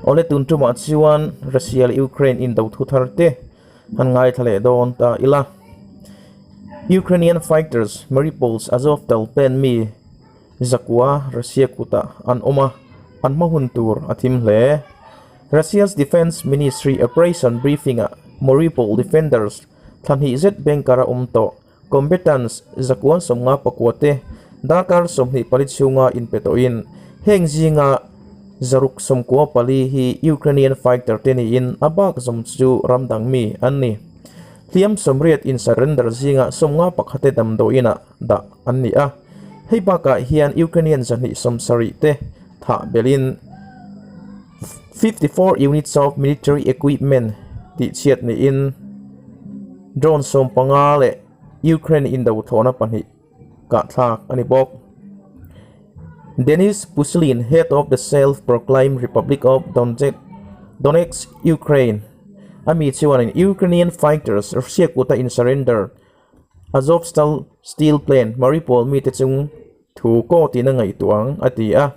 Awle tun tumah chuan Russia leh Ukraine indo thu thar te han ngaithla leh dawn ta ila. Ukrainian fighters Mariupol's Azovtal plant mi zakua Russia kutah an awm a, an hma hun tur a thim hle. Russia's Defence Ministry operation briefing-ah Mariupol defenders thla hnih zet banker a awm tawh. Combatants zakuan 54 te darkar 24 chhunga inpe tawhin heng zinga 694 hi Ukrainian fighter te niin a bak zawm chu ram dang mi an ni. Hliam 80 in surrender zinga 51 te damdawiinah dah an ni a. Hei bakah hian Ukrainian 270 te thah belhin 54 units of military equipment tihchhiat niin drone 15 leh Ukraine indo thlawhna pahnih kahthlak a ni bawk. Denis Pushilin, head of the self-proclaimed Republic of Donetsk, Ukraine, a mi chuanin Ukrainian fighters Russia kuta in surrender Azovstal steel plant Mariupol mite chung thu court-in a ngaihtuah ang, a ti a.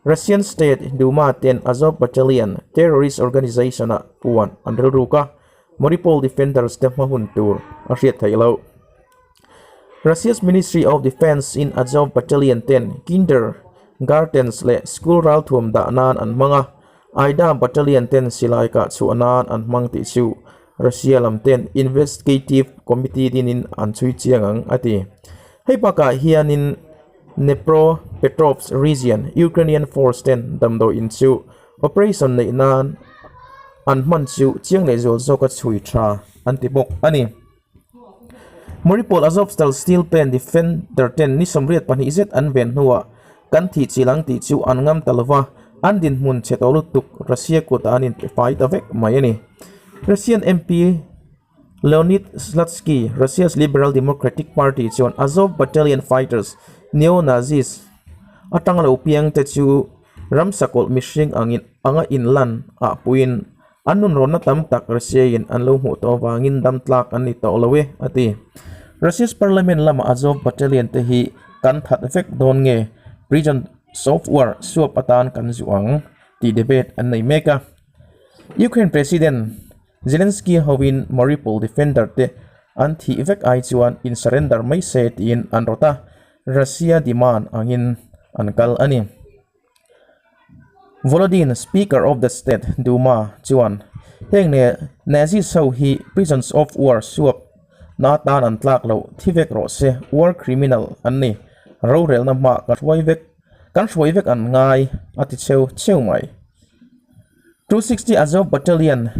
Russian State Duma ten Azov Battalion terrorist organization-ah puan an rilruk a, Mariupol defenders te hma hun tur a hriat theih loh. Russia's Ministry of Defence in Azov Battalion ten kinder gardens leh school ralthuam dah nan an hmang a, Aida Battalion ten silai kah chhuah nan an hmang tih chu Russia lam ten investigative committee dinin an chhui chiang ang, a ti. Hei bakah hianin Dnepropetrovsk region Ukrainian force ten damdawi in chu operation neih nan an hman chu chiang leh zual zawka chhui tha an ti bawk a ni. Mariupol Azovstal steel plant defender ten ni 82 zet an ven hnuah kan thih chilh ang tih chu an ngam ta lova, an dinhmun chhe tawh lutuk Russia kutah an inpe fai ta vek mai a ni. Russian MP Leonid Slutsky, Russia's Liberal Democratic Party chuan Azov Battalion fighters, neo-Nazis, atanga lo piang te chu ramsakawlh mihring angin anga inlan ah puiin an nunrawnna tam tak Russia-in an lo hmuh tawh avangin dam tlak an ni tawh lo e, a ti. Russia's parliament lama Azov Battalion te hi kan that vek dawn nge prison software suap atan kan zuh ang tih debate an nei mek a. Ukraine President Zelensky hoin Mariupol defender te an thih vek ai chuan in surrender mai se tiin an rawt a, Russia demand angin an kal a ni. Volodin, Speaker of the State Duma chuan heng ne Nazis ho hi prisons of war suap na atan an tlak loh thi vek rawh se, war criminal an ni, rorelna hma kan hruai vek kan hruai vek an ngai a ti cheu cheu mai. 260 Azov Battalion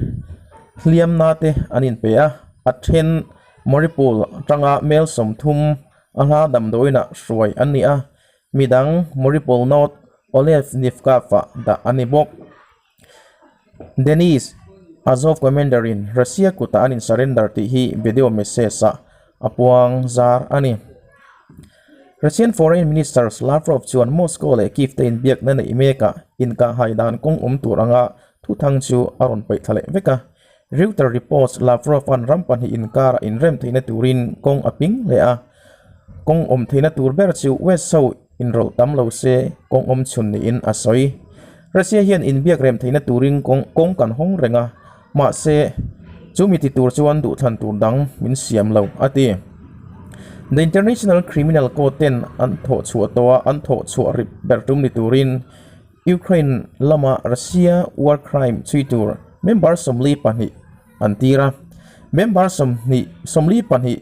hliamna te an inpe a, a then Mariupol atanga mel 30 a hla damdawiinah hruai an ni a, midang Mariupol North Olevnivka-ah dah a ni bawk. Denis Azov commander-in Russia kutah an in-surrender tih hi video message-ah a puang zar a ni. Russian Foreign Minister Lavrov chuan Moscow leh Kyiv te inbiakna neih mekah inkahhai dan kawng awm tur anga thuthang chu a rawn paih thla leh vek a. Reuters reports Lavrov-a'n ram pahnih inkarah inrem theihna turin kawng a ping hle a. Kawng awm theihna tur ber chu West ho inrawlh tam lo se kawng awm chhun niin a sawi. Russia hian inbiak rem theihna turin kawng kan hawng reng a, Mahse, chu mi ti tur chuan duhthlan tur dang min siam lo, a ti. The International Criminal Court ten an thawh chhuah tawh a, an thawh chhuah rip ber tum ni turin Ukraine lama Russia war crime chhui tur member 42 an tir a. Member 20 22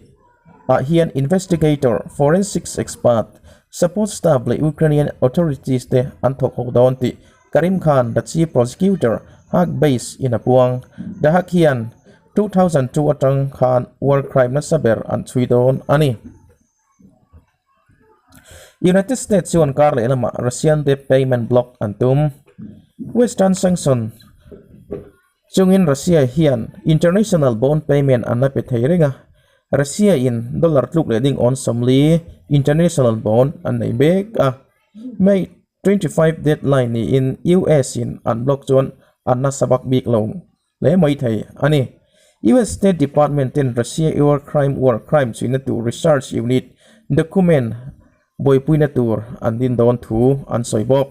ah hian investigator, forensics expert, support staff leh Ukrainian authorities te an thawk ho dawn tih Karim Khan, the chief prosecutor, Hague base in a puang. The Hague hian 2002 atang khan war crime nasa ber an chhui dawn a ni. United States chuan kar leh lamah Russian debt payment block an tum. Western sanction chungin Russia hian international bond payment an la pe thei reng a. Russia in dollar tluk leh ding awn 40 international bond an nei mek a. May 25 deadline niin US in an block chuan an nasa vak bik lo hle mai thei a ni. US State Department ten Russia war crime war crime chhuihna tur research unit document buaipuina tur an din dawn thu an sawi bawk.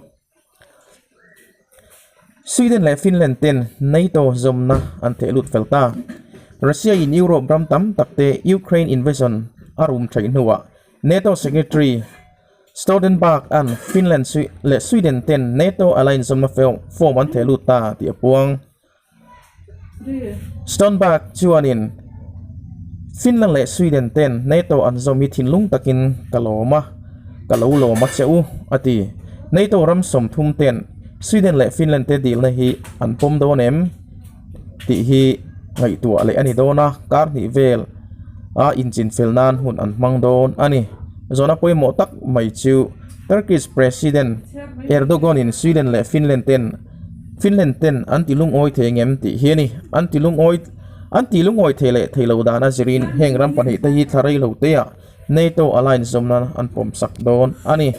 Sweden leh Finland ten NATO zawmna an theh lut fel ta. Russia in Europe ram tam tak te Ukraine invasion a rum theih hnuah NATO Secretary Stoltenberg an Finland leh Sweden ten NATO alliance zawmna form an theh lut ta tih a puang. Stoltenberg chuanin Finland leh Sweden ten NATO an zawm hi thinlung takin ka lawm a, ka lo lawm a che u, a ti. NATO ram 30 ten Sweden leh Finland te dilna hi an pawm dawn em tih hi ngaihtuah leh a ni dawn a, kar hnih vel a inchinfel nan hun an hmang dawn a ni. Zawhna pawimawh tak mai chu Turkish President Erdogan in Sweden leh Finland ten Finland ten an ti lungawi thei ngem tih hi a ni. An ti lungawi an ti lungawi thei leh thei lo dan a zirin heng ram pahnih te hi thla rei lo te ah NATO alliance zawm nan an pawm sak dawn a ni.